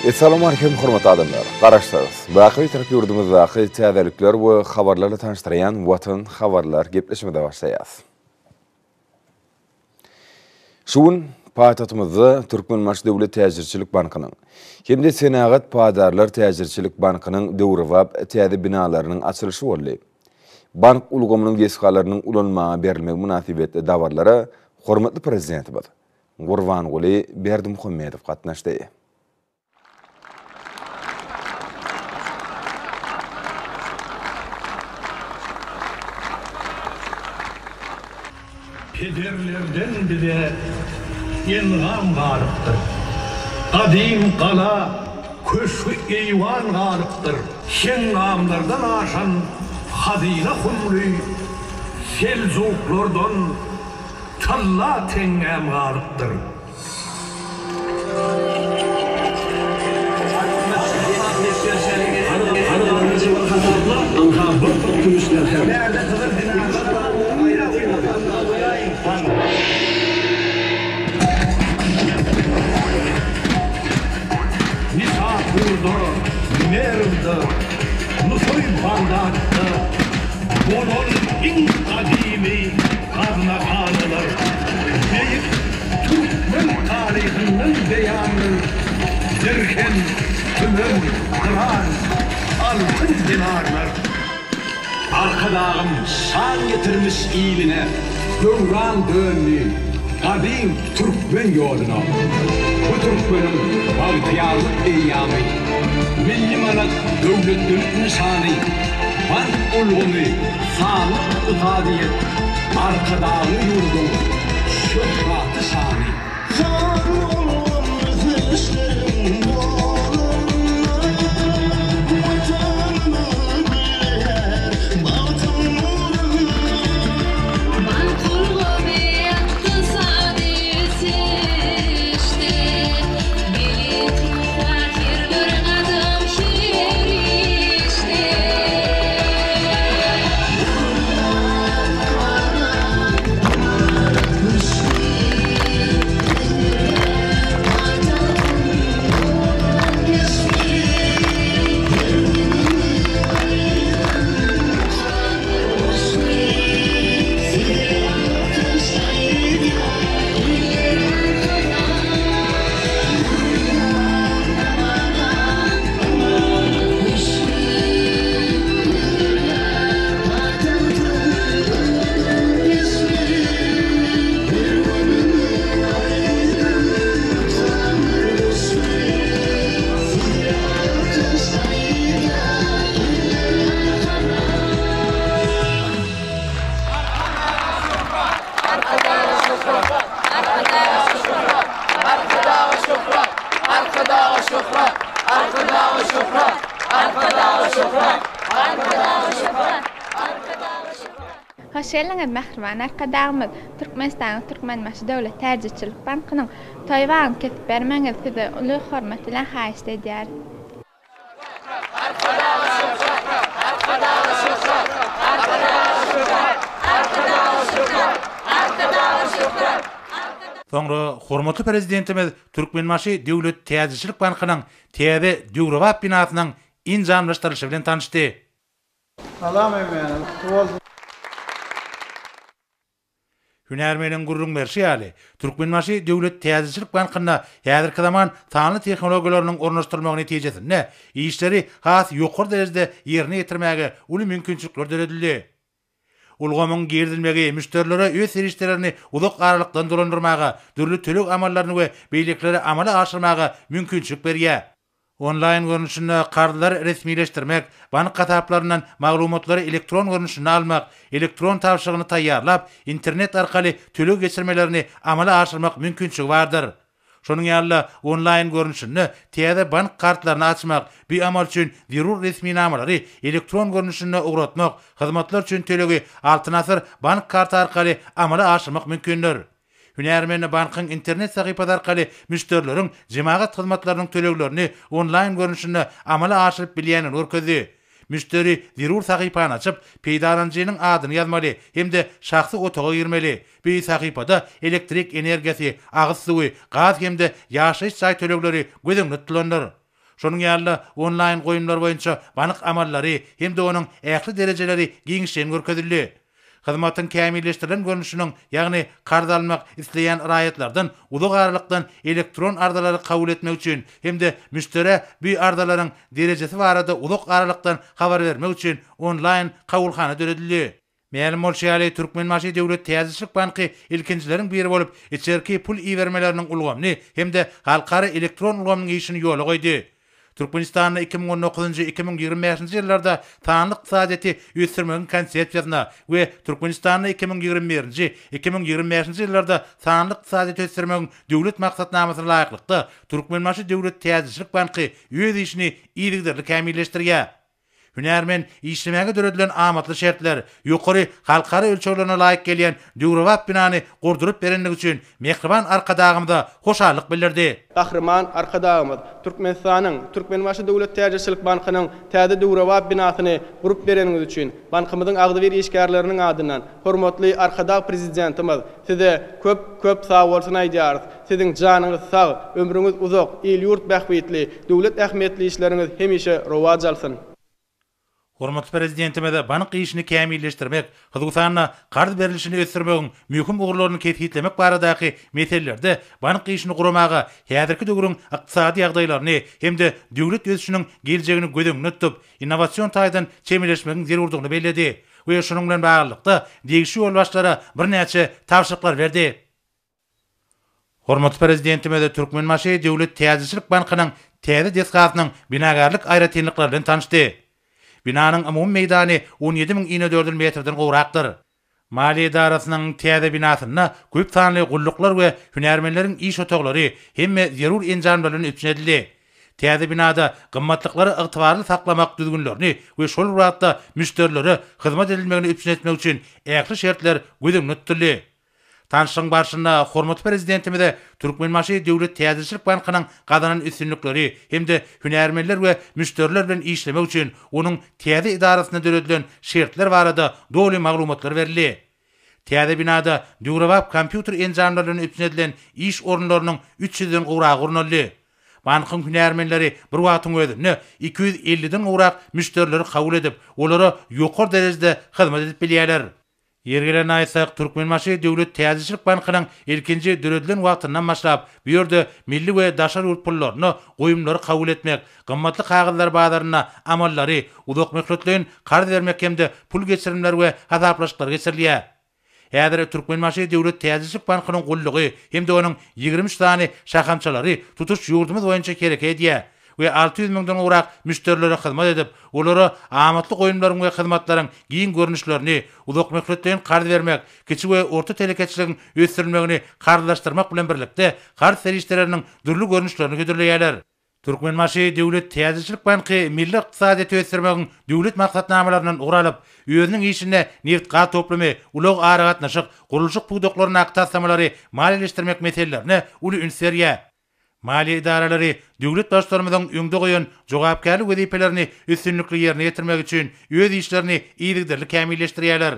Essalawmaleýkim hormatly adamlar! Garaşsyz, baky Bitarap ýurdumyzdaky täzelikler we habarlarla tanyşdyrýan Watan habarlar gepleşigimize başlaýas. Şu gün paýtagtymyzda Türkmenbaşy döwlet täjirçilik bankynyň hem-de Senagat paýdarlar täjirçilik bankynyň döwrebap täze binalarynyň açylyşy boldy. Bank ulgamynyň desgalarynyň ulanmaga berilmegi mynasybetli dabaralara hormatly Prezidentimiz Gurbanguly Berdimuhamedow gatnaşdy. Pederlerden bize engam galypdyr. Gadym gala, köşgi-eýwan galypdyr. Heňňamlardan aşan hazyna humly Seljuklardan tylla teňňäm galypdyr. Nişapurda, Merwde, Nusaý Bagdatda bolan iň gadymy gaznahanalar beýik türkmen taryhyndan beýandyr, dirhem, tümen, gyran, altyn dinarlar. Arkadagym şan getirmiş iline, Döwran döndi gadym türkmen ýoluna. Bu türkmeniň bagtyýarlyk eýýamy, Milli manat döwletlilik nyşany, Bank ulgamy, sanly ykdysadyýet, Arkadagly ýurduň şöhraty-şany. Sanly ulgam ösüşleriň ýolunda, Watanymyz gülleýär bagtyň nurunda. Bank ulgamy ykdysady ösüşde, Belent ruhda her bir gadam her işde. Hoş geldiňiz, mähriban Arkadagymyz! Türkmenistanyň Türkmenbaşy Döwlet täjirçilik bankynyň toý bagyny kesip bermegiňizi size uly hormat bilen haýyşt edýäris. Soňra hormatly Prezidentimiz Türkmenbaşy Döwlet täjirçilik bankynyň täze döwrebap binasynyň enjamlaşdyrylyşy bilen tanyşdy. Salam hemmäňize gutly bolsun. Hünärmeniň gürrüň berşi ýaly, Türkmenbaşy döwlet täjirçilik bankynda häzirki zaman sanly tehnologiýalarynyň ornaşdyrylmagy netijesinde işleri has ýokary derejede ýerine ýetirmäge uly mümkinçilikler döredildi. Ulgamyň girizilmegi müşderilere öz serişdelerini uzak aralykdan dolandyrmaga, dürli töleg amallaryny we beýlekileri amala aşyrmaga mümkinçilik berýär. Onlaýn görnüşinde karzlary resmileşdirmek, bank hasaplaryndan maglumatlary elektron görnüşinde almak, elektron tabşyrygyny taýýarlap, internet arkaly töleg geçirmelerini amala aşyrmak mümkinçiligi bardyr. Şonuň ýaly-da, onlaýn görnüşinde täze bank kartlaryny açmak, bu amal üçin zerur resminamalary elektron görnüşinde ugratmak, hyzmatlar üçin tölegi Altyn Asyr bank karty arkaly amala aşyrmak mümkindir. Hünärmen bankyň internet sahypasy arkaly müşderileriň jemagat hyzmatlarynyň töleglerini onlaýn görnüşinde amala aşyryp bilýändigini görkezdi. Müşderi zerur sahypany açyp, peýdalanyjynyň adyny ýazmaly hem-de şahsy otaga girmeli. Bu sahypada elektrik energiýasy, agyz suwy, gaz hem-de ýaşaýyş jaý tölegleri göz öňünde tutulandyr. Şonuň ýaly-da, onlaýn goýumlar boýunça bank amallary hem-de onuň ähli derejeleri giňişleýin görkezildi. Hyzmatyň kämilleşdirilen görnüşiniň, ýagny karz almak isleýän raýatlardan uzak aralykdan elektron arzalary kabul etmek üçin hem-de müşderä bu arzalaryň derejesi barada uzak aralykdan habar bermek üçin onlaýn kabulhana döredildi. Mälim bolşy ýaly, Türkmenbaşy döwlet täjirçilik banky ilkinjileriň biri bolup, içerki pul ibermeleriniň ulgamyny hem-de halkara elektron ulgamynyň işini ýola goýdy. Türkmenistanda 2019-njy, 2025-nji ýyllarda sanly ykdysadyýeti ösdürmegiň Konsepsiýasyna we Türkmenistanda 2021-nji, 2025-nji ýyllarda sanly ykdysadyýeti ösdürmegiň Döwlet maksatnamasyna laýyklykda, Türkmenbaşy döwlet täjirçilik banky öz işini yzygiderli kämilleşdirýär. Hünärmen işlemäge döredilen amatly şertler, ýokary halkara ölçeglerine laýyk gelýän döwrebap binany gurduryp berendigi üçin mähriban Arkadagymyza hoşallyk bildirdi. Gahryman Arkadagymyz Türkmenistanyň Türkmenbaşy Döwlet täjirçilik bankynyň täze döwrebap binasyny gurup bereniňiz üçin bankymyzyň agzybir işgärleriniň adyndan hormatly Arkadag Prezidentimiz Size köp köp sagbolsun aýdýarys. Siziň janyňyz sag, ömrüňiz uzak, il-ýurt bähbitli, döwlet ähmiýetli işleriňiz hemişe rowaç alsyn! Hormatly Prezidentimiz bank işini kämilleşdirmek, hususan-da, karz berlişini ösdürmegiň möhüm ugurlaryny kesgitlemek baradaky meselelerde bank işini guramaga häzirki döwrüň ykdysady ýagdaýlaryny hem-de döwlet ösüşiniň geljegini göz öňünde tutup, innowasion taýdan çemeleşmegiň zerurdygyny belledi we şunuň bilen baglylykda, degişli ýolbaşçylara birnäçe tabşyryklary berdi. Hormatly Prezidentimiz Türkmenbaşy döwlet täjirçilik bankynyň täze desgasynyň binagärlik aýratynlyklary bilen tanyşdy. Binanyň umumy meýdany 17 müň inedördül metrden gowrakdyr. Maliýe edarasynyň täze binasynda köp sanly gulluklar we hünärmenleriň iş otaglary hemme zerur enjamlar bilen üpjün edildi. Täze binada gymmatlyklary ygtybarly saklamak düzgünlerini we şol bir wagtda müşderilere hyzmat edilmegini üpjün etmek üçin ähli şertler göz öňünde tutuldy. Tanşlygyň barşynda hormatly Prezidentimize Türkmenbaşy döwlet täjirçilik bankynyň gazanan üstünlikleri hem-de hünärmenler we müşderiler bilen işlemek üçin onuň täze edarasynda döredilen şertler barada doly maglumatlar berildi. Täze binada döwrebap kompýuter enjamlary bilen üpjün edilen iş orunlarynyň üç ýüzden gowragy gurnaldy. Bankyň hünärmenleri bir wagtyň özünde 250-den gowrak müşderileri kabul edip, olara ýokary derejede hyzmat edip bilýärler. Ýeri gelende aýtsak, Türkmenbaşy döwlet täjirçilik bankynyň ilkinji döredilen wagtyndan başlap, bu ýerde milli we daşary ýurt pullarynda goýumlary kabul etmek, gymmatly kagyzlar bazarynda amallary, uzakmöhletleýin karz bermek hem-de pul geçirimleri we hasaplaşyklar geçirilýär. Häzir Türkmenbaşy döwlet täjirçilik bankynyň gullugy hem-de onuň 23 sany şahamçalary tutuş ýurdumyz boýunça hereket edýär. we 600 müňden gowrak müşderilere hyzmat edip, olara amatly goýumlaryň we hyzmatlaryň giň görnüşlerini, uzakmöhletleýin karz bermek, kiçi we orta telekeçiligiň ösdürilmegini karzlaşdyrmak bilen birlikde, karz serişdeleriniň dürli görnüşlerini hödürleýärler. Türkmenbaşy döwlet täjirçilik banky milli ykdysadyýeti ösdürmegiň döwlet maksatnamalaryndan ugur alyp, özüniň işinde nebit-gaz toplumy, ulag-aragatnaşyk, gurluşyk pudaklaryndaky taslamalary maliýeleşdirmek meselelerine uly üns berýär. Maliýe edaralary döwlet Baştutanymyzyň öňde goýan jogapkärli wezipelerini üstünlikli ýerine ýetirmek üçin öz işlerini yzygiderli kämilleşdirýärler.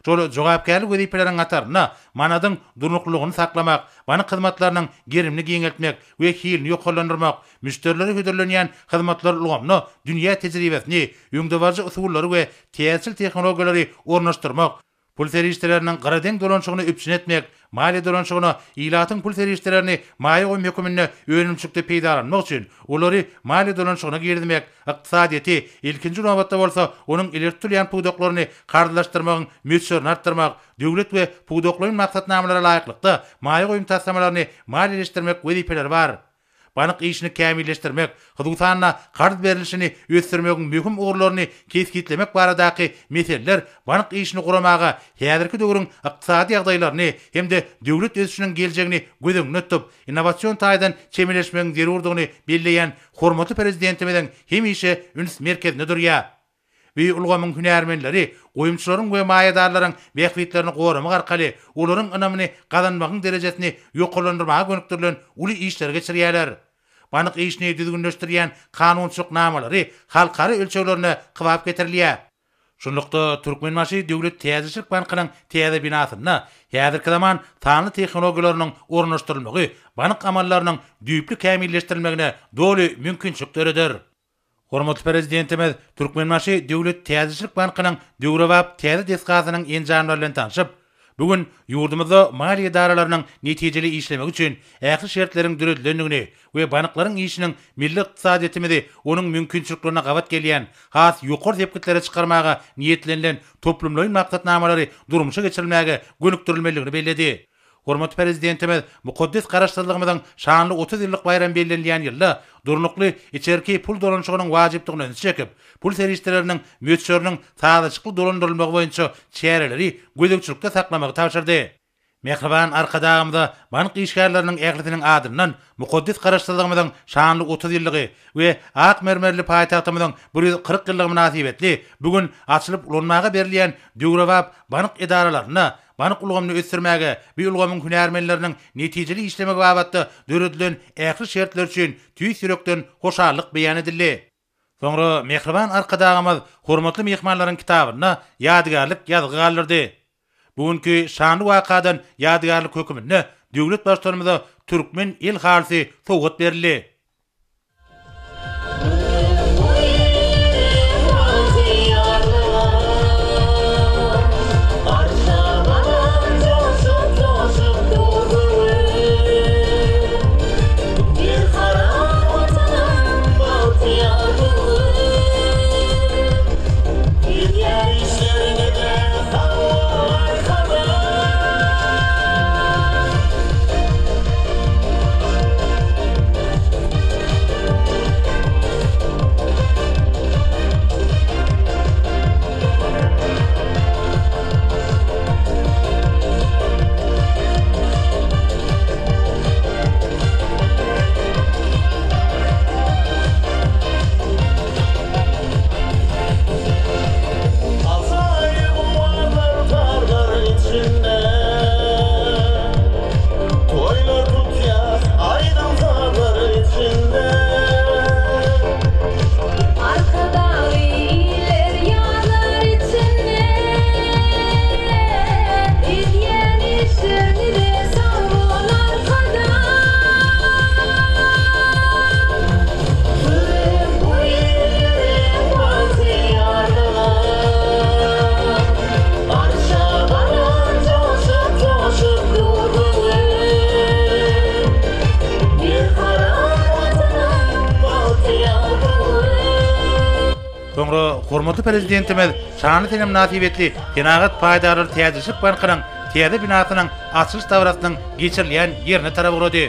Şol jogapkärli wezipeleriň hatarynda manadyň durnuklylygyny saklamak, bank hyzmatlarynyň gerimini giňeltmek we hilini ýokarlandyrmak, müşderilere hödürlenýän hyzmatlar ulgamyna dünýä tejribesini, öňdebaryjy usullary we täzeçil tehnologiýalary ornaşdyrmak, Pul serişdeleriniň gyradeň dolanyşygyny üpjün etmek, maliýe dolanyşygyna ilatyň pul serişdelerini maýa goýum höküminde önümçilikde peýdalanmak üçin olary maliýe dolanyşygyna girizmek, ykdysadyýeti, ilkinji nobatda bolsa onuň ileri tutulýan pudaklaryny karzlaşdyrmagyň möçberini artdyrmak, döwlet we pudaklaýyn maksatnamalara laýyklykda maýa goýum taslamalaryny maliýeleşdirmek wezipeleri bar. Bank işini kämilleşdirmek, hususan-da, karz berlişini ösdürmegiň möhüm ugurlaryny kesgitlemek baradaky meseleler bank işini guramaga häzirki döwrüň ykdysady ýagdaýlaryny hem-de döwlet ösüşiniň geljegini göz öňünde tutup, innowasion taýdan çemeleşmegiň zerurdygyny belleýän hormatly Prezidentimiziň hemişe üns merkezinde durýar. Bu ulgamyň hünärmenleri goýumçylaryň we maýadarlaryň bähbitlerini goramak arkaly olaryň ynamyny gazanmagyň derejesini ýokarlandyrmaga gönükdirilen uly işleri geçirýärler. Bank işini düzgünleşdirýän kanunçylyk namalary halkara ölçeglerine kybap getirilýär. Şunlukda, Türkmenbaşy döwlet täjirçilik bankynyň täze binasynda häzirki zaman sanly tehnologiýalarynyň ornaşdyrylmagy bank amallarynyň düýpli kämilleşdirilmegine doly mümkinçilik döreder. Hormatly Prezidentimiz Türkmenbaşy döwlet täjirçilik bankynyň döwrebap täze desgasynyň enjamlary bilen tanşyp, bu gün ýurdumyzda maliýe edaralarynyň netijeli işlemegi üçin ähli şertleriň döredilendigini we banklaryň işiniň milli ykdysadyýetimizi onuň mümkinçiliklerine gabat gelýän has ýokary sepgitlere çykarmaga niýetlenilen toplumlaýyn maksatnamalary durmuşa geçirilmäge gönükdirilmelidigini belledi. Hormatly Prezidentimiz mukaddes Garaşsyzlygymyzyň şanly 30 ýyllyk baýramy bellenilýän ýylda durnukly içerki pul dolanyşygynyň wajypdygyna ünsi çekip, pul serişdeleriniň möçberiniň sazlaşykly dolandyrylmagy boýunça çäreleri gözegçilikde saklamagy tabşyrdy. Mähriban Arkadagymyza bank işgärleriniň ählisiniň adyndan mukaddes Garaşsyzlygymyzyň şanly 30 ýyllygy we ak mermerli paýtagtymyzyň 140 ýyllygy mynasybetli bu gün açylyp ulanmaga berilýän döwrebap bank edaralarynda Bank ulgamyny ösdürmäge, bu ulgamyň hünärmenleriniň netijeli işlemegi babatda döredilen ähli şertler üçin tüýs ýürekden hoşallyk beýan edildi. Soňra mähriban Arkadagymyz hormatly myhmanlaryň kitabynda ýadygärlik ýazgy galdyrdy. Bu günki şanly wakadan ýadygärlik höküminde döwlet Baştutanymyza türkmen el halysy sowgat berildi. Toýlar tutýas aýdym-sazlar içinde. Arkadagly iller ýazar içinde. Edýän işlerňize sag bol Arkadag. Biziň bu illeriň bagtyýarlygy. Arşa galan joşup-joşup dur göwün. Berkarar Watanym bagtyýar göwün. Soňra hormatly Prezidentimiz şanly sene mynasybetli Senagat paýdarlar täjirçilik bankynyň täze binasynyň açylyş dabarasynyň geçirilýän ýerine tarap ugrady.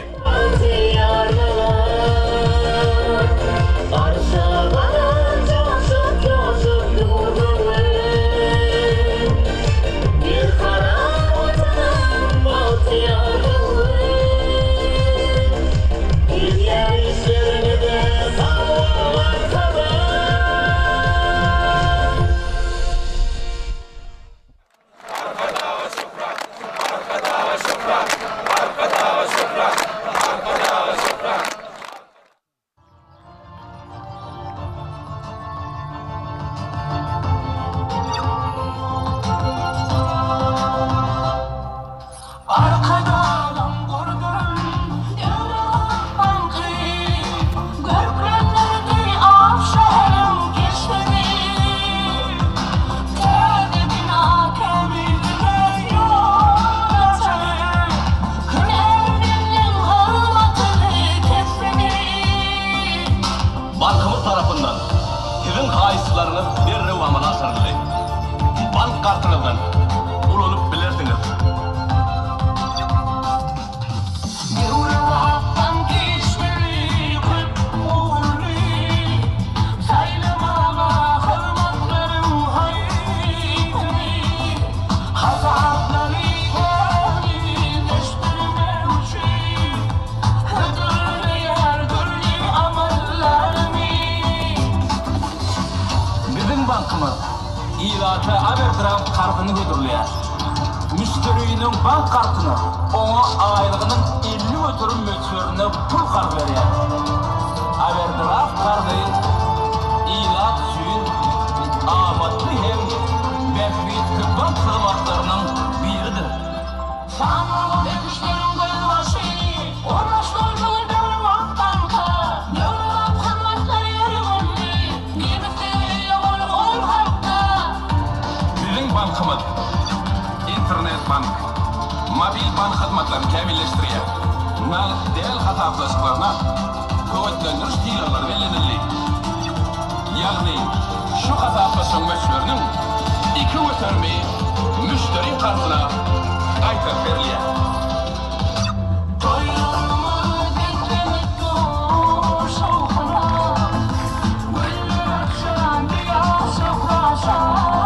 Arkadaga şöhrat! Arkadaga şöhrat! Arkadaga şöhrat! Arkadaga şöhrat! Arkadagym gurduran döwrebap banky, Görklendirdi ak şäheriň keşbini. Täze bina kämillige ýol açar, Hünärmenleň hyzmatyny, kesbini. Bankymyz tarapyndan siziň haýyşlaryňyz derrew amala aşyryldy. Bank kartyňyzdan ulanyp bilersiňiz. Döwrebap bank işleri köp ugurly, Saýlamaga hyzmatlaryň haýsyny, Hasaplary kämilleşdirmek üçin Hödürleýär dürli amallaryny. Biziň bankymyz ilata owerdraft karzyny hödürleýär. Müşderiniň bank kartyna oňa aýlygynyň 50% möçberinde pul karz berýär. Owerdraft karzy ilat üçin amatly hem. Bank mobil bank hyzmatlaryny kämilleşdirýär. Nagt däl hasaplaşyklaryna höweslendiriş sylaglary bellenildi. Ýagny şu hasaplaşygyň möçberiniň iki göterimi müşderiň kartyna gaýtaryp berilýär. Toýlarymyz beslenip dur şowhuna, Güller açýan diýar şöhrat şanymyz.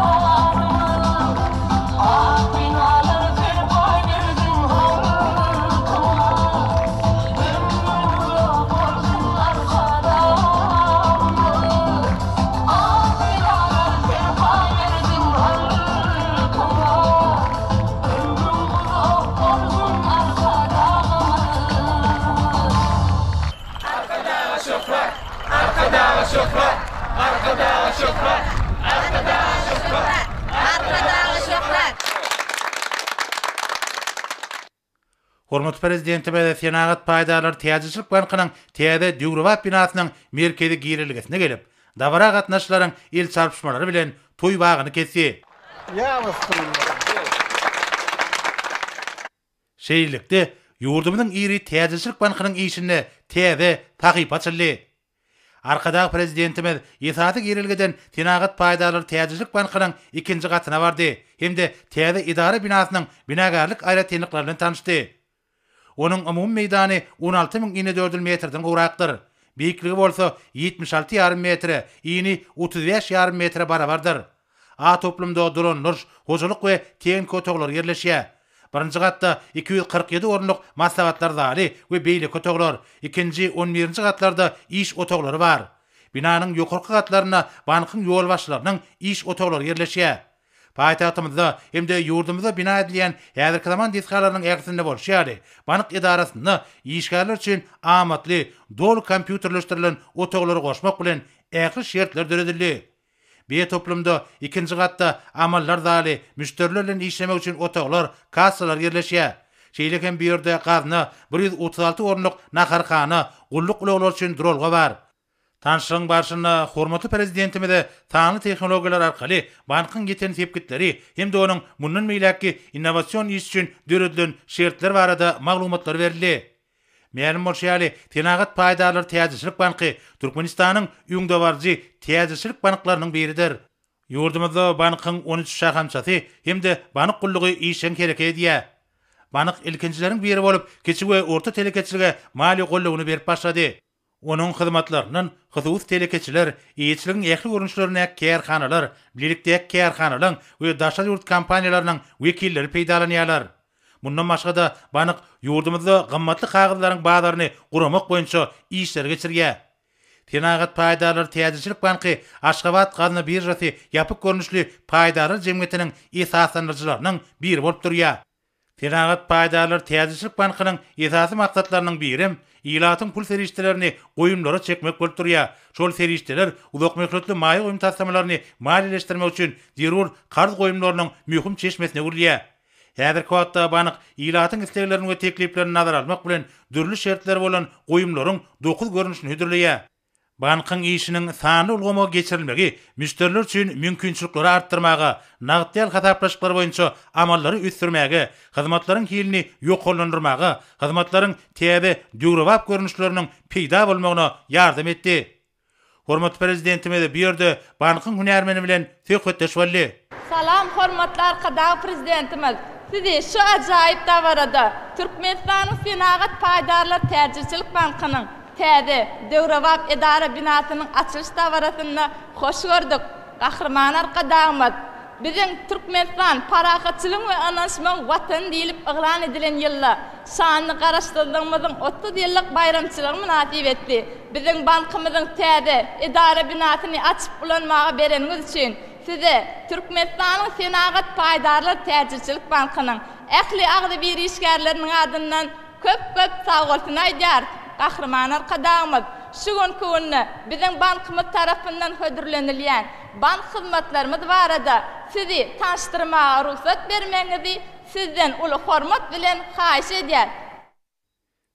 Ak binalar serpaý bersin halkyma, Ömri uzak bolsun Arkadagymyz. Ak binalar serpaý bersin halkyma, Ömrüň uzak bolsun Arkadagymyz. Arkadaga şöhrat! Arkadaga şöhrat! Arkadaga şöhrat! Arkadaga şöhrat! Arkadaga şöhrat! Hormatly Prezidentimiz Senagat paýdarlar täjirçilik bankynyň täze döwrebap binasynyň merkezi girelgesine gelip, dabara gatnaşyjylaryň el çarpyşmalary bilen toý bagyny kesdi. Ýa Resulallah! Şeýlelikde, ýurdumyzyň iri täjirçilik bankynyň işinde täze sahypa açyldy. Arkadag Prezidentimiz esasy girelgeden Senagat paýdarlar täjirçilik bankynyň ikinji gatyna bardy hem-de täze edara binasynyň binagärlik aýratynlyklary bilen tanyşdy. Onuň umumy meýdany 16 müň inedördül metrden gowrakdyr. Beýikligi bolsa 76 ýarym metre, ini 35 ýarym metre barabardyr. A toplumda dolandyryş, hojalyk we tehniki otaglary ýerleşýär. Birinji gatda 247 orunlyk maslahatlar zaly we beýleki otaglar, ikinji, on birinji gatlarda iş otaglary bar. Binanyň ýokarky gatlarynda bankyň ýolbaşçylarynyň iş otaglary ýerleşýär. Paýtagtymyzda hem-de ýurdumyzda bina edilýän häzirki zaman desgalarynyň ählisinde bolşy ýaly, bank edarasynda işgärler üçin amatly, doly kompýuterleşdirilen otaglary goşmak bilen ähli şertler döredildi. B toplumda ikinji gatda amallar zaly, müşderiler bilen işlemek üçin otaglar, kassalar ýerleşýär. Şeýle hem bu ýerde gazna, 136 orunlyk naharhana, gulluk ulaglary üçin duralga bar. Tanyşlygyň barşynda hormatly Prezidentimize sanly tehnologiýalar arkaly bankyň ýeten sepgitleri hem-de onuň mundan beýläkki innowasion iş üçin döredilen şertler barada maglumatlar berildi. Mälim bolşy ýaly, Senagat paýdarlar täjirçilik banky Türkmenistanyň öňdebaryjy täjirçilik banklarynyň biridir. Ýurdumyzda bankyň on üç şahamçasy hem-de bank gullugy işjeň hereket edýär. Bank ilkinjileriň biri bolup, kiçi we orta telekeçilige maliýe goldawyny berip başlady. Onuň hyzmatlaryndan hususy telekeçiler, eýeçiligiň ähli görnüşlerindäki kärhanalar, bilelikdäki kärhanalaryň we daşary ýurt kompaniýalarynyň wekilleri peýdalanýarlar. Mundan başga-da, bank ýurdumyzda gymmatly kagyzlaryň bazaryny guramak boýunça işleri geçirýär. Senagat paýdarlar täjirçilik banky Aşgabat gazna biržasy ýapyk görnüşli paýdarlar jemgyýetiniň esaslandyryjylarynyň biri bolup durýar. Senagat paýdarlar täjirçilik bankynyň esasy maksatlarynyň birem ilatyň pul serişdelerini goýumlara çekmek bolup durýar. Şol serişdeler uzakmöhletli maýa goýum taslamalaryny maliýeleşdirmek üçin zerur karz goýumlarynyň möhüm çeşmesine öwrülýär. Häzirki wagtda bank ilatyň isleglerini we tekliplerini nazara almak bilen dürli şertleri bolan goýumlaryň dokuz görnüşini hödürleýär. Bankyň işiniň sanly ulgama geçirilmegi müşderiler üçin mümkinçilikleri artdyrmaga, nagt däl hasaplaşyklar boýunça amallary ösdürmäge, hyzmatlaryň hilini ýokarlandyrmaga, hyzmatlaryň täze döwrebap görnüşleriniň peýda bolmagyna ýardam etdi. Hormatly Prezidentimiz bu ýerde bankyň hünärmeni bilen söhbetdeş boldy. Salam hormatly Arkadag Prezidentimiz! Sizi şu ajaýyp dabarada Türkmenistanyň Senagat paýdarlar täjirçilik bankynyň täze, döwrebap edara binasynyň açylyş dabarasynda hoş gördük. Gahryman Arkadagymyz, Biziň Türkmenistan, parahatçylygyň we ynanyşmagyň Watany diýlip yglan edilen ýylda şanly Garaşsyzlygymyzyň 30 ýyllyk baýramçylygy mynasybetli biziň bankymyzyň täze edara binasyny açyp ulanmaga bereniňiz üçin Size, Türkmenistanyň Senagat paýdarlar täjirçilik bankynyň ähli agzybir işgärleriniň adyndan köp-köp sagbolsun aýdýarys. Gahryman Arkadagymyz şu günki günde biziň bankymyz tarapyndan hödürlenilýän bank hyzmatlarymyz barada Sizi tanyşdyrmaga rugsat bermegiňizi Sizden uly hormat bilen haýyş edýäris.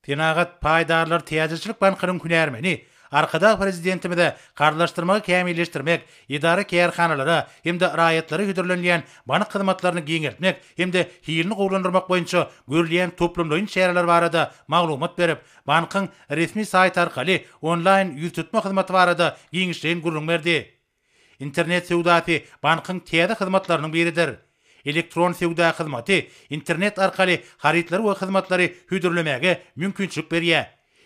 Senagat paýdarlar täjirçilik bankynyň hünärmeni. Arkadag Prezidentimize karzlaşdyrmagy kämilleşdirmek, edara-kärhanalara hem-de raýatlara hödürlenilýän bank hyzmatlaryny giňeltmek hem-de hilini gowulandyrmak boýunça görülýän toplumlaýyn çäreler barada maglumat berip, bankyň resmi saýty arkaly onlaýn ýüztutma hyzmaty barada giňişleýin gürrüň berdi. Internet söwdasy bankyň täze hyzmatlarynyň biridir. Elektron söwda hyzmaty internet arkaly harytlary we hyzmatlary hödürlemäge mümkinçilik berýär.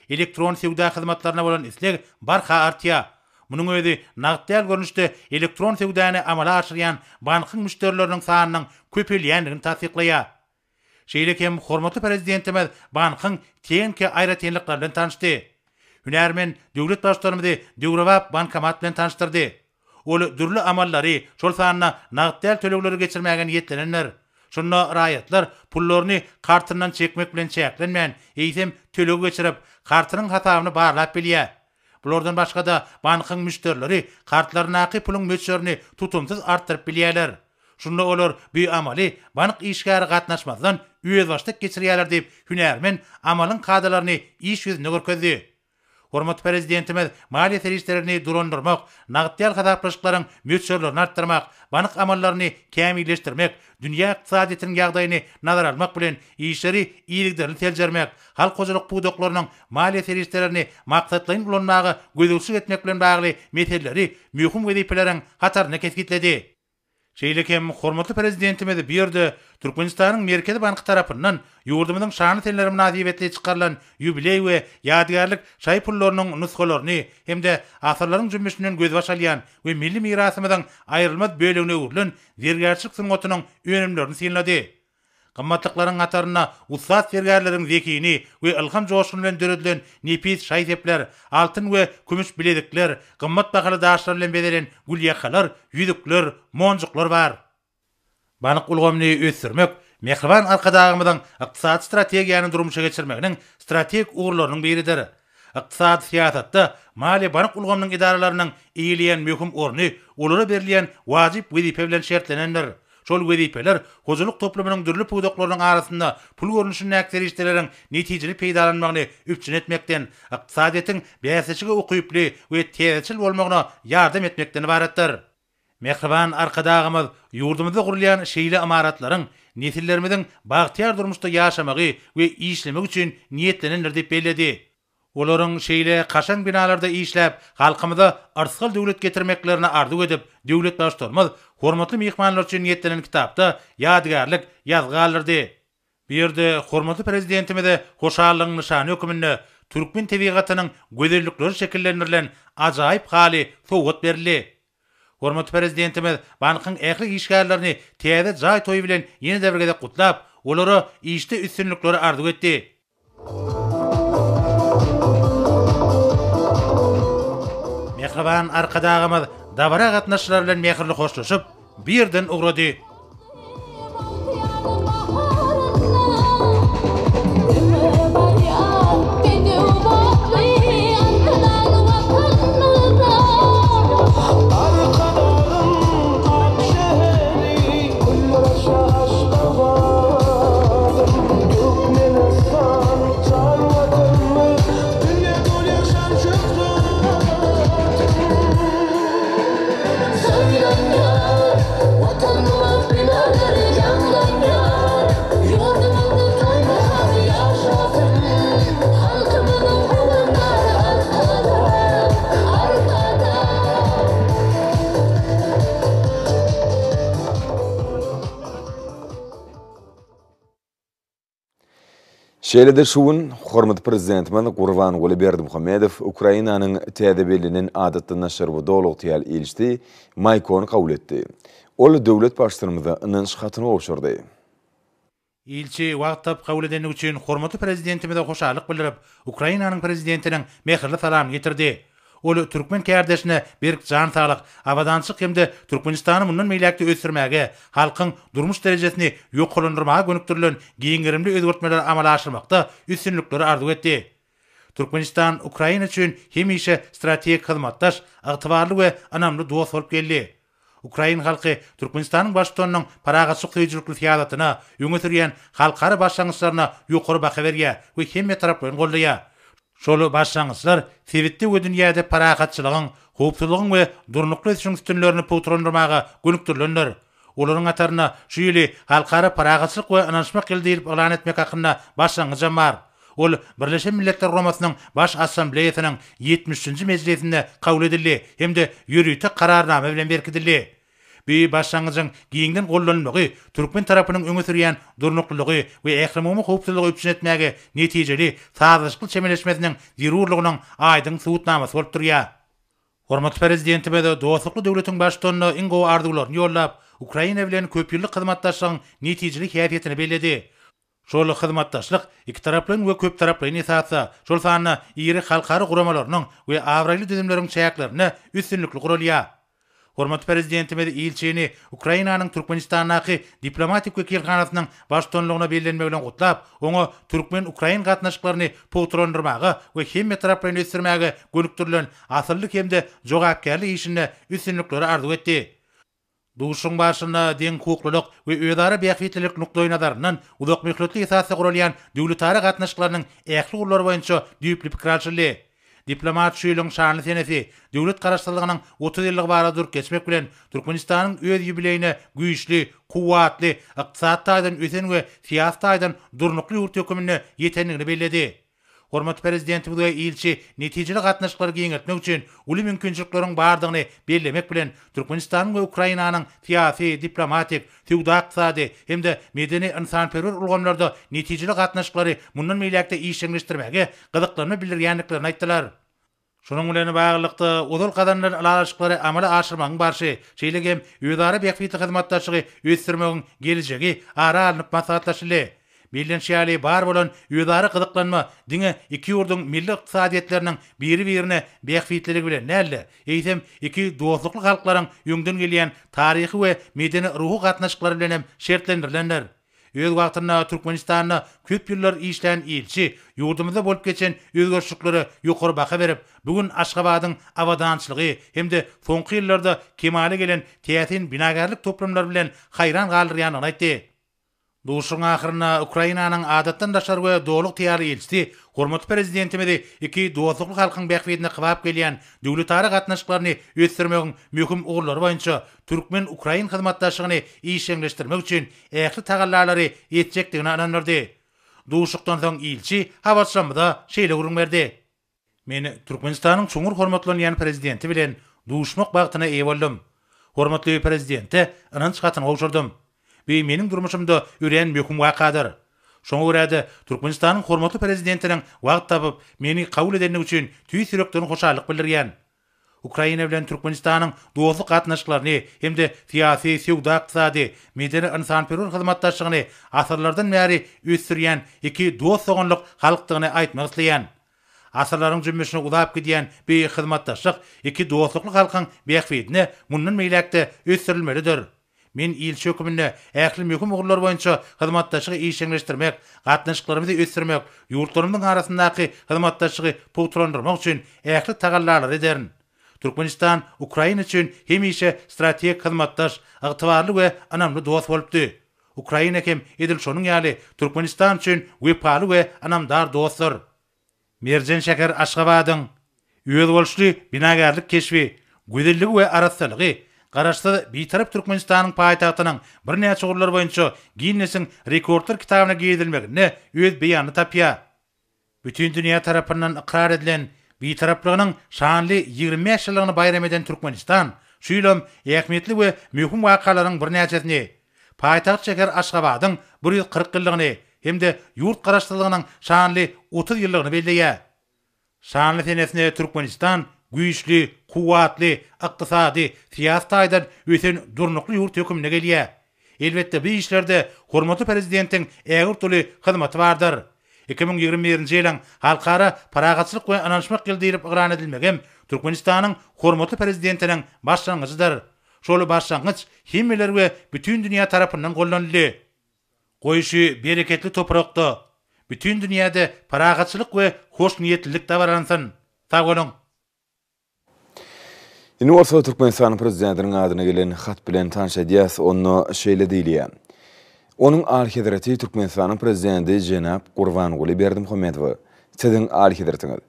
Elektron söwda hyzmatlaryna bolan isleg barha artýar. Munuň özi nagt däl görnüşde elektron söwdany amala aşyrýan bankyň müşderileriniň sanynyň köpelýändigini tassyklaýar. Şeýle hem hormatly Prezidentimiz bankyň tehniki aýratynlyklary bilen tanyşdy. Hünärmen döwlet Baştutanymyzy döwrebap bankomat bilen tanyşdyrdy. Ol dürli amallary, şol sanda nagt däl tölegleri geçirmäge niýetlenendir. Şunda raýatlar pullaryny kartyndan çekmek bilen çäklenmän, eýsem, töleg geçirip, kartynyň hasabyny barlap bilýär. Bulardan başga-da, bankyň müşderileri kartlaryndaky puluň möçberini tutumsyz artdyryp bilýärler. Şunda olar bu amaly bank işgäri gatnaşmazdan özbaşdak geçirýärler diýip, hünärmen amalyň kadalaryny iş ýüzünde görkezdi. Hormatly Prezidentimiz maliýe serişdelerini dolandyrmak, nagt däl hasaplaşyklaryň möçberlerini artdyrmak, bank amallaryny kämilleşdirmek, dünýä ykdysadyýetiniň ýagdaýyny nazara almak bilen, işleri yzygiderli seljermek, halk hojalyk pudaklarynyň maliýe serişdelerini maksatlaýyn ulanmaga gözegçilik etmek bilen bagly meseleleri möhüm wezipeleriň hatarynda kesgitledi. Şeýle hem hormatly Prezidentimiz bu ýerde Türkmenistanyň Merkezi banky tarapyndan ýurdumyzyň şanly seneleri mynasybetli çykarylan ýubileý we ýadygärlik şaýy pullarynyň nusgalaryny hem-de asyrlaryň jümmüşinden gözbaş alýan we milli mirasymyzyň aýrylmaz bölegine öwrülen zergärçilik sungatynyň önümlerini synlady. Gymmatlyklaryň hatarynda ussat zergärleriň zehini we ylham joşguny bilen döredilen nepis şaý-sepler, altyn we kümüş bilezikler, gymmat bahaly daşlar bilen bezelen gülýakalar, ýüzükler, monjuklar bar. Bank ulgamyny ösdürmek mähriban Arkadagymyzyň ykdysady strategiýany durmuşa geçirmeginiň strategik ugurlarynyň biridir. Ykdysady syýasatda maliýe-bank ulgamynyň edaralarynyň eýeleýän möhüm orny olara berilýän wajyp wezipe bilen şertlenendir. Şol wezipeler hojalyk toplumynyň dürli pudaklarynyň arasynda pul görnüşindäki serişdeleriň netijeli peýdalanmagyny üpjün etmekden, ykdysadyýetiň bäsleşige ukyply we täzeçil bolmagyna ýardam etmekden ybaratdyr. Mähriban Arkadagymyz ýurdumyzda gurulýan şeýle ymaratlaryň nesillerimiziň bagtyýar durmuşda ýaşamagy we işlemegi üçin niýetlenendir diýip belledi. Olaryň şeýle kaşaň binalarda işläp, halkymyza yrsgal-döwlet getirmeklerini arzuw edip, döwlet Baştutanymyz hormatly myhmanlar üçin niýetlenen kitapda ýadygärlik ýazgy galdyrdy. Bu ýerde hormatly Prezidentimize hoşallygyň nyşany hökmünde türkmen tebigatynyň gözellikleri şekillendirilen ajaýyp haly sowgat berildi. Hormatly Prezidentimiz bankyň ähli işgärlerini täze jaý toýy bilen ýene-de bir gezek gutlap, olara işde üstünlikleri arzuw etdi. Mähriban Arkadagymyz dabara gatnaşyjylar bilen mähirli hoşlaşyp, bu ýerden ugrady. Şeýle-de şu gün hormatly Prezidentimiz Gurbanguly Berdimuhamedow Ukrainanyň täze bellenen Adatdan daşary we Doly ygtyýarly ilçisi Maýkony kabul etdi. Ol döwlet Baştutanymyza ynanç hatyny gowşurdy. Ilçi wagt tapyp kabul edendigi üçin hormatly Prezidentimize hoşallyk bildirip, Ukrainanyň Prezidentiniň mähirli salamyny ýetirdi. Ol türkmen kärdeşine berk jan saglyk, abadançylyk hem-de Türkmenistany mundan beýläk-de ösdürmäge, halkyň durmuş derejesini ýokarlandyrmaga gönükdirilen giň gerimli özgertmeleri amala aşyrmakda üstünlikleri arzuw etdi. Türkmenistan Ukraina üçin hemişe strategik hyzmatdaş, ygtybarly we ynamly dost bolup geldi. Ukrain halky Türkmenistanyň Baştutanynyň parahatçylyk söýüjilikli syýasatyna, öňe sürýän halkara başlangyçlaryna ýokary baha berýär we hemmetaraplaýyn goldaýar. Şol başlangyçlar sebitde we dünýäde parahatçylygyň, howpsuzlygyň we durnukly ösüşiň sütünlerini pugtalandyrmaga gönükdirilendir. Olaryň hatarynda şu ýyly Halkara parahatçylyk we ynanyşmak ýyly diýlip yglan etmek hakynda başlangyjam bar. Ol Birleşen Milletler Guramasynyň Baş Assambleýasynyň ýetmiş üçünji mejlisinde kabul edildi hem-de ýörite Kararnama bilen berkidildi. Bu başlangyjyň giňden gollanylmagy türkmen tarapynyň öňe sürýän durnuklylygy we ählumumy howpsuzlygy üpjün etmäge netijeli, sazlaşykly çemeleşmesiniň zerurlygynyň aýdyň subutnamasy bolup durýar. Hormatly Prezidentimiz dostlukly döwletiň Baştutanyna iň gowy arzuwlaryny ýollap, Ukraina bilen köpýyllyk hyzmatdaşlygyň netijeli häsiýetini belledi. Şol hyzmatdaşlyk ikitaraplaýyn we köptaraplaýyn esasda, şol sanda iri halkara guramalarynyň we abraýly düzümleriň çäklerinde üstünlikli guralýar. Hormatly Prezidentimiz ilçini Ukrainanyň Türkmenistandaky diplomatik wekilhanasynyň baştutanlygyna bellenmegi bilen gutlap, oňa türkmen-ukrain gatnaşyklaryny pugtalandyrmaga we hemmetaraplaýyn ösdürmäge gönükdirilen asylly hem-de jogapkärli işinde üstünlikleri arzuw etdi. Duşuşygyň barşynda deňhukuklylyk we özara bähbitlilik nukdaýnazaryndan uzakmöhletli esasda guralýan döwletara gatnaşyklarynyň ähli ugurlary boýunça düýpli pikir alşyldy. Diplomat şu ýylyň şanly senesi, döwlet Garaşsyzlygynyň 30 ýyllygy barada durup geçmek bilen, Türkmenistanyň öz ýubileýine güýçli, kuwwatly, ykdysady taýdan ösen we syýasy taýdan durnukly ýurt höküminde ýetendigini belledi. Hormatly Prezidentimiz we ilçi netijeli gatnaşyklary giňeltmek üçin uly mümkinçilikleriň bardygyny bellemek bilen, Türkmenistanyň we Ukrainanyň syýasy, diplomatik, söwda-ykdysady hem-de medeni-ynsanperwer ulgamlarda netijeli gatnaşyklary mundan beýläk-de işjeňleşdirmäge gyzyklanma bildirýändiklerini aýtdylar. Şunuň bilen baglylykda, ozal gazanylan ylalaşyklary amala aşyrmagyň barşy, şeýle hem özara bähbitli hyzmatdaşlygy ösdürmegiň geljegi ara alnyp maslahatlaşyldy. Bellenişi ýaly, bar bolan özara gyzyklanma diňe iki ýurduň milli ykdysadyýetleriniň biri-birine bähbitliligi bilen däl-de, eýsem, iki dostlukly halklaryň öňden gelýän taryhy we medeni-ruhy gatnaşyklary bilen hem şertlendirilendir. Öz wagtynda Türkmenistanda köp ýyllar işlän ilçi ýurdumyzda bolup geçen özgerişliklere ýokary baha berip, bu gün Aşgabadyň abadançylygy hem-de soňky ýyllarda kemala gelen täsin binagärlik toplumlary bilen haýran galdyrýandygyny aýtdy. Duşuşygyň ahyrynda Ukrainanyň Adatdan daşary we Doly ygtyýarly ilçisi hormatly Prezidentimizi iki dostlukly halkyň bähbidine kybap gelýän döwletara gatnaşyklaryny ösdürmegiň möhüm ugurlary boýunça türkmen-ukrain hyzmatdaşlygyny işjeňleşdirmek üçin ähli tagallalary etjekdigine ynandyrdy. Duşuşykdan soň ilçi habarçylarymyza şeýle gürrüň berdi. Men Türkmenistanyň çuňňur hormatlanýan Prezidenti bilen duşmak bagtyna eýe boldum. Hormatly Prezidente ynanç hatyny gowşurdym. Bu meniň durmuşymda örän möhüm wakadyr. Şoňa görä-de, Türkmenistanyň hormatly Prezidentiniň wagt tapyp, meni kabul edendigi üçin tüýs ýürekden hoşallyk bildirýän. Ukraina bilen Türkmenistanyň dostluk gatnaşyklaryny hem-de syýasy, söwda-ykdysady, medeni-ynsanperwer hyzmatdaşlygyny asyrlardan bäri ösdürýän iki dost-doganlyk halkdygyny aýtmak isleýän. Asyrlaryň jümmüşine uzap gidýän bu hyzmatdaşlyk iki dostlukly halkyň bähbidine mundan beýläk-de ösdürilmelidir. Men ilçi höküminde ähli möhüm ugurlar boýunça hyzmatdaşlygy işjeňleşdirmek, gatnaşyklarymyzy ösdürmek, ýurtlarymyzyň arasyndaky hyzmatdaşlygy pugtalandyrmak üçin ähli tagallalary ederin. Türkmenistan Ukraina üçin hemişe strategik hyzmatdaş, ygtybarly we ynamly dost bolupdy. Ukraina hem edil şonuň ýaly Türkmenistan üçin wepaly we ynamdar dostdur. Merjen şäher Aşgabadyň özboluşly binagärlik keşbi, gözelligi we arassalygy Garaşsyz, Bitarap Türkmenistanyň paýtagtynyň birnäçe ugurlar boýunça Ginnesiň rekordlar kitabyna girizilmeginde öz beýanyny tapýar. Bütin dünýä tarapyndan ykrar edilen Bitaraplygynyň şanly 25 ýyllygyny baýram eden Türkmenistan şu ýylam ähmiýetli we möhüm wakalaryň birnäçesini, paýtagt şäher Aşgabadyň 140 ýyllygyny hem-de ýurt Garaşsyzlygynyň şanly 30 ýyllygyny belleýär. Şanly senesine Türkmenistan güýçli, kuwwatly, ykdysady, syýasy taýdan ösen durnukly ýurt höküminde gelýär. Elbetde bu işlerde hormatly Prezidentiň ägirt uly hyzmaty bardyr. 2021-nji ýylyň Halkara parahatçylyk we ynanyşmak ýyly diýlip yglan edilmegi hem Türkmenistanyň hormatly Prezidentiniň başlangyjydyr. Şol başlangyç hemmeler we bütin dünýä tarapyndan goldanyldy. Goý şu bereketli toprakda, bütin dünýäde parahatçylyk we hoşniýetlilik dabaransyn! Sag boluň! Indi bolsa Türkmenistanyň Prezidentiniň adyna gelen hat bilen tanyş edýäs. Onda şeýle diýilýär, Onuň Alyhezreti Türkmenistanyň Prezidenti jenap Gurbanguly Berdimuhamedowa, Siziň Alyhezretiňiz!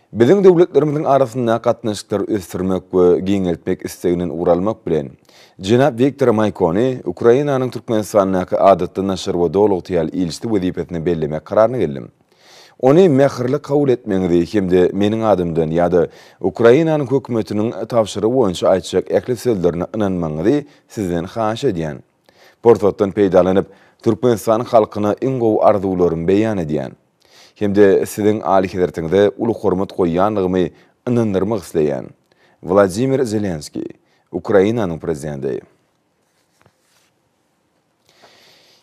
Biziň döwletlerimiziň arasyndaky gatnaşyklary ösdürmek we giňeltmek isleginden ugur almak bilen, jenap Wiktor Maýkony Ukrainanyň Türkmenistandaky Adatdan daşary we Doly ygtyýarly ilçisi wezipesine bellemek kararyna geldim. Ony mähirli kabul etmegiňizi hem-de meniň adymdan ýa-da Ukrainanyň hökümetiniň tabşyrygy boýunça aýtjak ähli sözlerine ynanmagyňyzy sizden haýyş edýän. Pursatdan peýdalanyp, Türkmenistanyň halkyna iň gowy arzuwlarymy beýan edýän. Hem-de Siziň Alyhezretiňize uly hormat goýýandygymy ynandyrmak isleýän. Wladimir Zelenskiý, Ukrainanyň Prezidenti.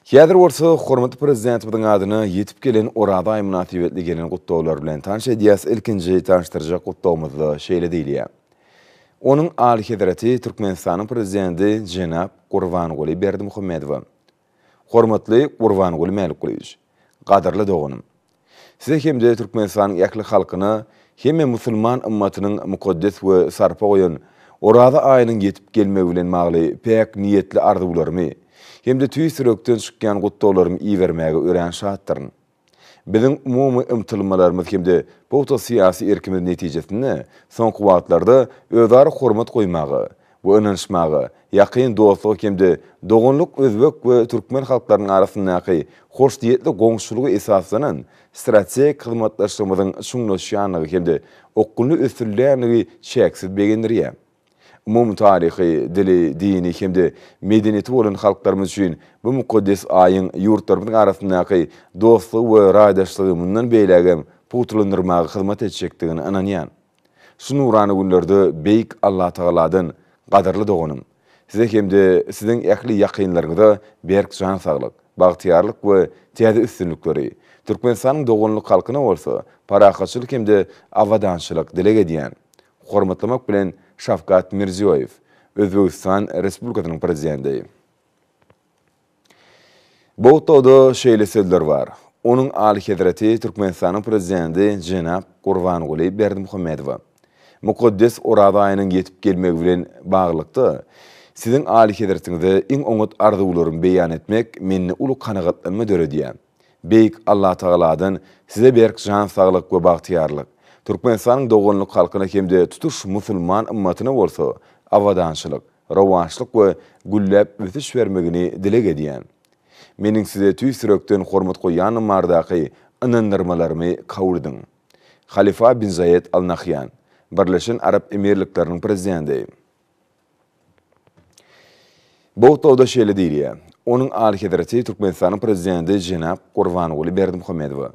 Häzir bolsa hormatly Prezidentimiziň adyna ýetip gelen Oraza aýy mynasybetli gelen gutlaglar bilen tanyş edýäs. Ilkinji tanyşdyrjak gutlagymyzda şeýle diýilýär. Onuň Alyhezreti Türkmenistanyň Prezidenti jenap Gurbanguly Berdimuhamedowa. Hormatly Gurbanguly Mälikgulyýewiç! Gadyrly doganym! Size hem-de Türkmenistanyň ähli halkyna hemme musulman ymmatynyň mukaddes we sarpa goýan Oraza aýynyň ýetip gelmegi bilen bagly päk niýetli arzuwlarymy hem-de tüýs ýürekden çykýan gutlaglarymy ibermäge örän şatdyryn. Biziň umumy ymtylmalarymyz hem-de pugta syýasy erkimiz netijesinde soňky wagtlarda özara hormat goýmaga we ynanyşmaga, ýakyn dostluga hem-de doganlyk özbek we türkmen halklarynyň arasyndaky hoşniýetli goňşulyga esaslanan strategik hyzmatdaşlygymyzyň çuňlaşýandygy hem-de okgunly ösdürilýändigi çäksiz begendirýär. Umumy taryhy, dili, dini hem-de medeniýeti bolan halklarymyz üçin bu mukaddes aýyň ýurtlarymyzyň arasyndaky dostlugy we raýdaşlygy mundan beýlägem pugtalandyrmaga hyzmat etjekdigine ynanýan. Şu nurana günlerde Beýik Allatagaladan, gadyrly doganym, Size hem-de Siziň ähli ýakynlaryňyza berk jan saglyk, bagtyýarlyk we täze üstünlikleri, Türkmenistanyň doganlyk halkyna bolsa parahatçylyk hem-de abadançylyk dileg edýän. Hormatlamak bilen Şawkat Mirziýoýew, Özbegistan Respublikasynyň Prezidenti. Bu gutlagda şeýle sözler bar, Onuň Alyhezreti Türkmenistanyň Prezidenti jenap Gurbanguly Berdimuhamedowa. Mukaddes Oraza aýynyň ýetip gelmegi bilen baglylykda, Siziň Alyhezretiňize iň oňat arzuwlarymy beýan etmek mende uly kanagatlanma döredýär. Beýik Allatagaladan Size berk jan saglyk we bagtyýarlyk, Türkmenistanyň doganlyk halkyna hem-de tutuş musulman ymmatyna bolsa abadançylyk, rowaçlyk we gülläp ösüş bermegini dileg edýän. Meniň Size tüýs ýürekden hormat goýýanym baradaky ynandyrmalarymy kabul ediň. Halifa bin Zaýed Al Nahýan, Birleşen Arap Emirlikleriniň Prezidenti. Bu gutlagda şeýle diýilýär, Onuň Alyhezreti Türkmenistanyň Prezidenti jenap Gurbanguly Berdimuhamedowa,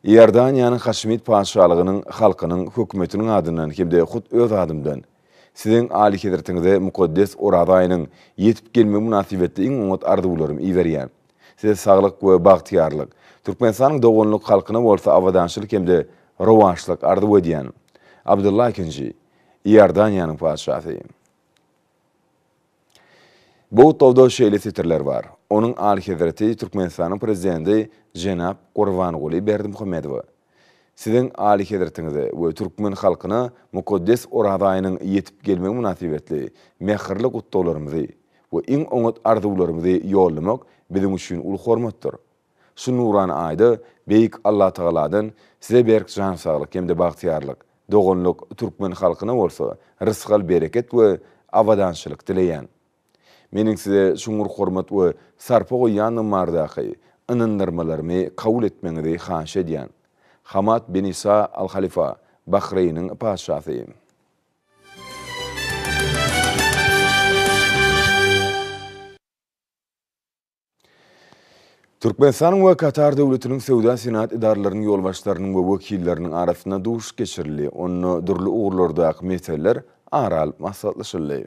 Iordaniýanyň Haşimit Patyşalygynyň halkynyň, hökümetiniň adyndan hem-de hut öz adymdan Siziň Alyhezretiňize mukaddes Oraza aýynyň ýetip gelmegi mynasybetli iň oňat arzuwlarymy iberýän. Size saglyk we bagtyýarlyk, Türkmenistanyň doganlyk halkyna bolsa abadançylyk hem-de rowaçlyk arzuw edýän. Abdylla ikinji. Iordaniýanyň patyşasy. Bu gutlagda şeýle setirler bar, Onuň Alyhezreti Türkmenistanyň Prezidenti jenap Gurbanguly Berdimuhamedowa, Siziň Alyhezretiňize we türkmen halkyna mukaddes Oraza aýynyň ýetip gelmegi mynasybetli mähirli gutlaglarymyzy we iň oňat arzuwlarymyzy ýollamak biziň üçin uly hormatdyr. Şu nurana aýda Beýik Allatagaladan Size berk jan saglyk hem-de bagtyýarlyk, doganlyk türkmen halkyna bolsa rysgal-bereket we abadançylyk dileýän. Meniň Size çuňňur hormat we sarpa goýýandygym baradaky ynandyrmalarymy kabul etmegiňizi haýyş edýän. Hamad bin Isa Al Halifa, Bahreýniň Patyşasy. Türkmenistanyň we Katar Döwletiniň Söwda-senagat edaralarynyň ýolbaşçylarynyň we wekilleriniň arasynda duşuşyk geçirildi. Onda dürli ugurlardaky meseleler ara alyp maslahatlaşyldy.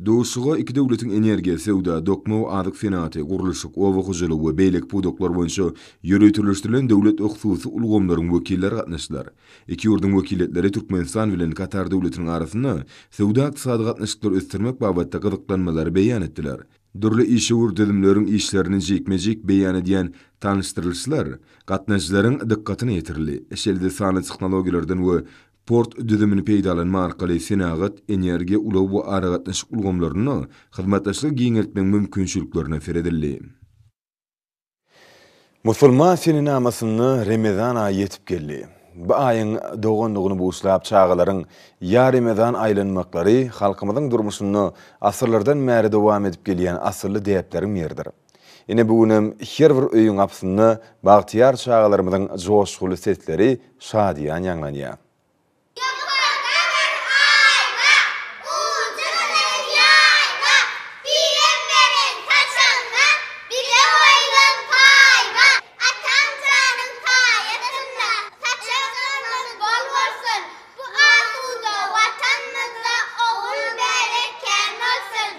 Duşuşyga iki döwletiň energiýa, söwda, dokma we azyk senagaty, gurluşyk, oba hojalygy we beýleki pudaklar boýunça ýöriteleşdirilen döwlet we hususy ulgamlaryň wekilleri gatnaşdylar. Iki ýurduň wekiliýetleri Türkmenistan bilen Katar Döwletiniň arasynda söwda-ykdysady gatnaşyklary ösdürmek babatda gyzyklanmalary beýan etdiler. Dürli işewür düzümleriň işlerini jikme-jik beýan edýän tanyşdyrylyşlar gatnaşyjylaryň dykgatyna ýetirildi. Şeýle-de sanly tehnologiýalardan we port düzümini peýdalanmak arkaly senagat, energiýa, ulag we aragatnaşyk ulgamlarynda hyzmatdaşlygy giňeltmegiň mümkinçiliklerine seredildi. Musulman senenamasynda Remezan aýy ýetip geldi. Bu aýyň doganlygyny buşlap çagalaryň Ýa Remezan aýlanmaklary halkymyzyň durmuşynda asyrlardan bäri dowam edip gelýän asylly däpleriň biridir. Ine bu günem her bir öýüň gapysynda bagtyýar çagalarymyzyň joşguly sesleri şadyýan ýaňlanýar. Ýokarda bir aýna, ujy gyzyl ýaýna, Birem beren saçagyna, bile goýlan paýma. Atam janyň saýasynda, saçaklarymyz bol bolsun, Bu asuda Watanymyzda ogul bäbek kän bolsun.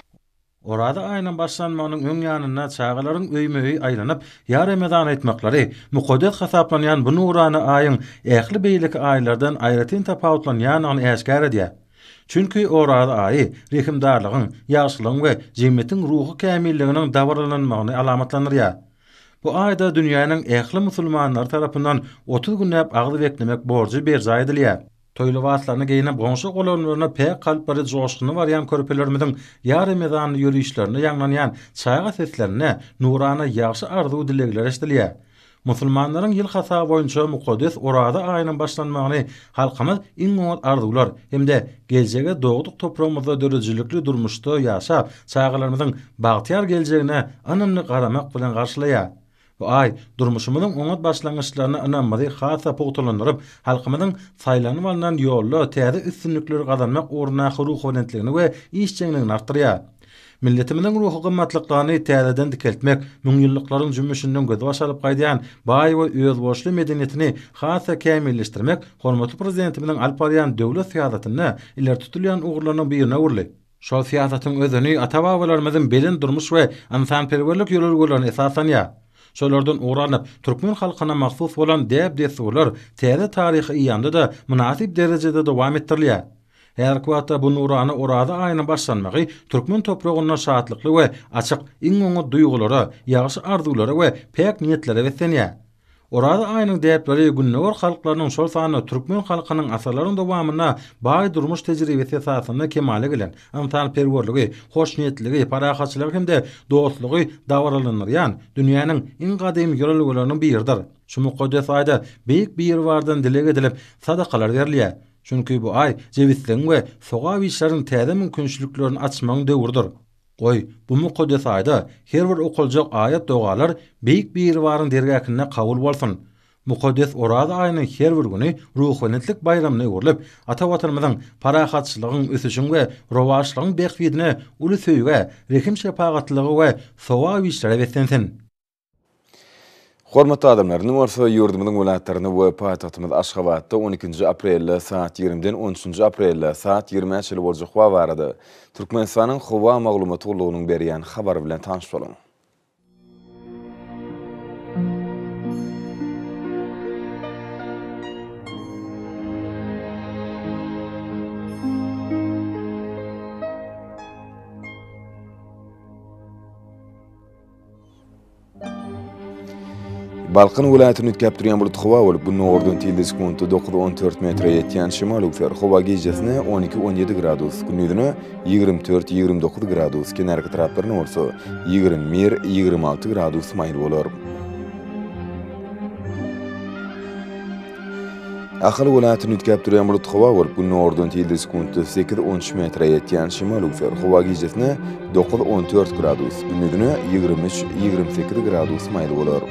Oraza aýynyň başlanmagynyň öň ýanynda çagalaryň öýme-öý aýlanyp, Ýa Remezan aýtmaklary, mukaddes hasaplanýan bu nurana aýyň ähli beýleki aýlardan aýratyn tapawutlanýandygyny äşgär edýär. Çünki Oraza aýy rehimdarlygyň, ýagşylygyň we jemgyýetiň ruhy kämilliginiň dabaralanmagyny alamatlandyrýar. Bu aýda dünýäniň ähli musulmanlary tarapyndan 30 günläp agyz beklemek borjy berjaý edilýär. Toý lybaslaryny geýnip, goňşy-golamlaryna päk kalplary joşgunly barýan körpelerimiziň Ýa Remezanly ýörişlerinde ýaňlanýan çaga seslerinde nurana ýagşy arzuw-dilegler eşidilýär. Musulmanlaryň ýyl hasaby boýunça mukaddes Oraza aýynyň başlanmagyny halkymyz iň oňat arzuwlar hem-de geljege dogduk topragymyzda döredijilikli durmuşda ýaşap, çagalarymyzyň bagtyýar geljegine ynamly garamak bilen garşylaýar. Bu aý durmuşymyzyň oňat başlangyçlaryna ynamymyzy has-da pugtalandyryp, halkymyzyň saýlanyp alnan ýolda täze üstünlikleri gazanmak ugrundaky ruhubelentligini we işjeňligini artdyrýar. Milletimiziň ruhy gymmatlyklaryny täzeden dikeltmek, müňýyllyklaryň jümmüşinden gözbaş alyp gaýdýan baý we özboluşly medeniýetini has-da kämilleşdirmek hormatly Prezidentimiziň alyp barýan döwlet syýasatynda ileri tutulýan ugurlarynyň birine öwrüldi. Şol syýasatyň özeni ata-babalarymyzyň belent durmuş we ynsanperwerlik ýörelgelerine esaslanýar. Şolardan ugur alnyp, türkmen halkyna mahsus bolan däp-dessurlar täze taryhy eýýamda-da mynasyp derejede dowam etdirilýär. Häzirki wagtda bu nurana Oraza aýynyň başlanmagy türkmen topragynda şatlykly we açyk, iň oňat duýgulara, ýagşy arzuwlara we päk niýetlere beslenýär. Oraza aýynyň däpleri Gündogar halklarynyň, şol sanda türkmen halkynyň asyrlaryň dowamynda baý durmuş tejribesi esasynda kemala gelen ynsanperwerligi, hoşniýetliligi, parahatçylygy hem-de dostlugy dabaralandyrýan dünýäniň iň gadymy ýörelgeleriniň biridir. Şu mukaddes aýda Beýik Biribardan dileg edilip, sadakalar berilýär. Çünki bu aý jebisligiň we sogap işleriň täze mümkinçiliklerini açmagyň döwrüdir. Goý, bu mukaddes aýda her bir okaljak aýat-dogalar Beýik Biribaryň dergähinde kabul bolsun! Mukaddes Oraza aýynyň her bir güni ruhubelentlik baýramyna öwrülip, ata Watanymyzyň parahatçylygyň, ösüşiň we rowaçlygyň bähbidine uly söýgä, rehim-şepagatlylyga we sogap işlere beslensin! Hormatly adamlar, indi bolsa ýurdumyzyň welaýatlarynda we paýtagtymyz Aşgabatda on ikinji aprelde saat ýigrimiden on üçünji aprelde saat ýigrimä çenli boljak howa barada Türkmenistanyň Howa maglumat gullugynyň berýän habary bilen tanyş boluň. Balkan welaýatyny üýtgäp durýan bulut howa bolup, gündogardan tizligi sekuntda 9-14 metre ýetýän şemal öwser. Howa gijesine 12-17 gradus, gündizine 24-29 gradus, kenarki etraplarynda bolsa 21-26 gradus maýyl bolar. Ahal welaýatyny üýtgäp durýan bulut howa bolup, gündogardan tizligi sekuntda 8-13 metre ýetýän şemal öwser. Howa gijesine 9-14 gradus, gündizine 23-28 gradus maýyl bolar.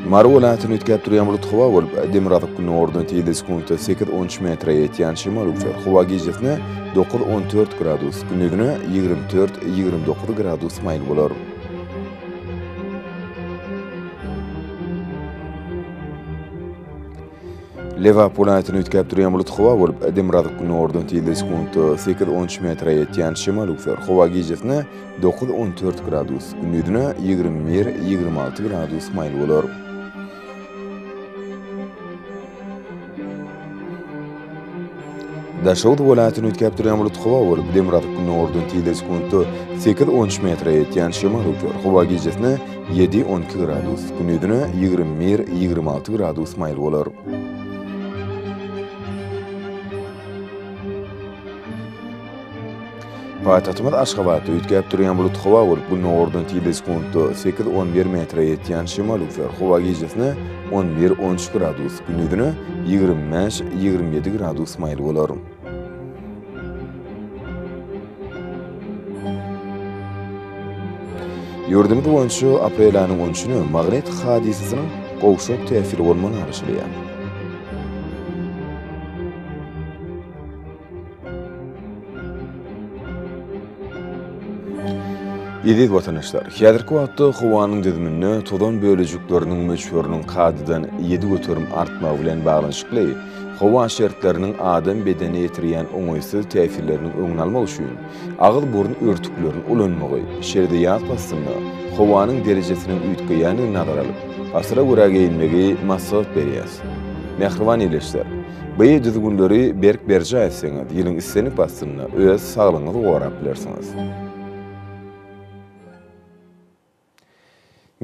Mary welaýatyny üýtgäp durýan bulut howa bolup, demirgazyk-gündogardan tizligi sekuntda 8-13 metre ýetýän şemal öwser. Howa gijesine 9-14 gradus, gündizine 24-29 gradus maýyl bolar. Lebap welaýatyny üýtgäp durýan bulut howa bolup, demirgazyk-gündogardan tizligi sekuntda 8-13 metre ýetýän şemal öwser. Howa gijesine 9-14 gradus, gündizine 21-26 gradus maýyl bolar. Daşoguz welaýatyny üýtgäp durýan bulut howa bolup, demirgazyk-gündogardan tizligi sekuntda 8-13 metre ýetýän şemal öwser. Howa gijesine 7-12 gradus, gündizine 21-26 gradus maýyl bolar. Paýtagtymyz Aşgabatda üýtgäp durýan bulutly howa bolup, gündogardan tizligi sekuntda sekiz, on bir metre ýetýän şemal öwser. Howa gijesine on bir, on üç gradus, gündizine 25, 27 gradus maýyl bolar. Ýurdumyz boýunça aprel aýynyň on üçüne magnit hadysasynyň gowşak täsiri bolmagyna garaşylýar. Eziz watandaşlar, häzirki wagtda howanyň düzüminde tozan bölejikleriniň möçberiniň kadadan 7% artmagy bilen baglanyşykly howa şertleriniň adam bedenine ýetirýän oňaýsyz täsirleriniň öňüni almak üçin agyz-burun örtüklerini ulanmagy, şeýle-de ýaz paslynda howanyň derejesiniň üýtgeýändigini nazara alyp, asyra görä geýinmegi maslahat berýäs. Mähriban ildeşler! Bu düzgünleri berk berjaý etseňiz, ýylyň islendik paslynda öz saglygyňyzy gorap bilersiňiz.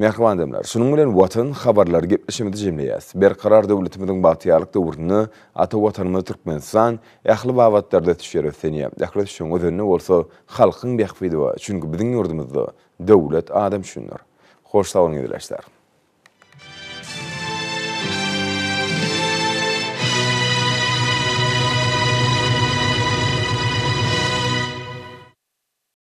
Mähriban adamlar, şunuň bilen Watan habarlary gepleşigimizi jemleýäs. Berkarar döwletimiziň bagtyýarlyk döwründe ata Watanymyz Türkmenistan ähli babatlarda ösüşýär, ösdünýär. Ähli ösüşiň özeninde bolsa halkyň bähbidi bar. Çünki biziň ýurdumyzda döwlet adam üçindir. Hoş sag boluň ildeşler!